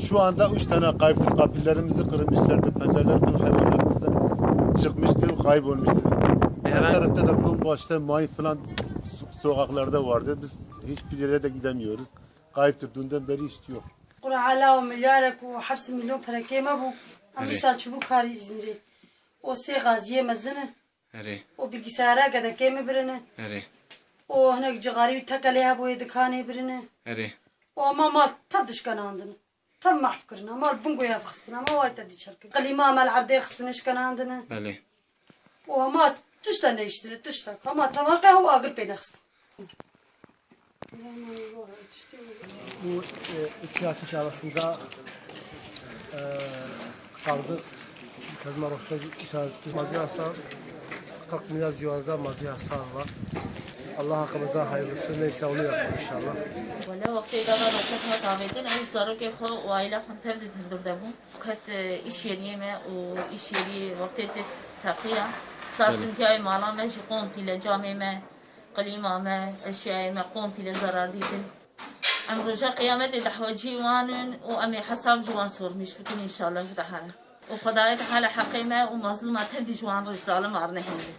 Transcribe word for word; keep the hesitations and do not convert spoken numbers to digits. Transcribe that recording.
Şu anda üç tane kayıptır. Kapılarımızı kırmışlardı. Pencereler bütün hayvanlarımızdan çıkmıştı, kaybolmuştu. Her Herhangi tarafta da bomboşta mayın falan so- sokaklarda vardı. Biz hiçbir yerde de gidemiyoruz. Kayıptır. Dünden beri hiç yok. Qura ala û milyarek û heft sed milyon perekê me bû. Em Erê. Misal çûbû karî Îzmîrê. O sê gaziyê mezin e. Erê. O bilgisayara gedekê me birine. Erê. O hinek cixarî wî tekelê hebû yê dikanê birine. Erê. O hema mal tev dişkenandin. Tev mahf kirine. Mal bingoya xistine. Hema way te dî çerkin. Qilîma me li erdê xistine şkenandine. Belê. O hema tişta neyiştine, tişta. Hema tevaqe û agir pê nexistin. Bu e, iki atış arasında e, kaldı. Kazma Rostel işaretli. Maddi hasar kırk milyar civarında maddi hasar var. Allah hakkımıza hayırlısı neyse onu yapsın inşallah. Wele wextê gava roket hat avêtin, ez zarokê xwe û aîla xwe tev didin dûr de bûn. Ket, e, îş yeriyê me û îş yeriyê wextê tê teqiya. Sarsintiyayê mala me jî komplî le camê me, qilîma me, eşyayê me komplî le zarar dîtin. Em roja qiyametê dehwecî wan in û em ê hesab ji wan sormîş bikin înşallah Teala. Û Xwedayê Teala heqê me û mazlûma tev dî ji wan re zalim arnehêle.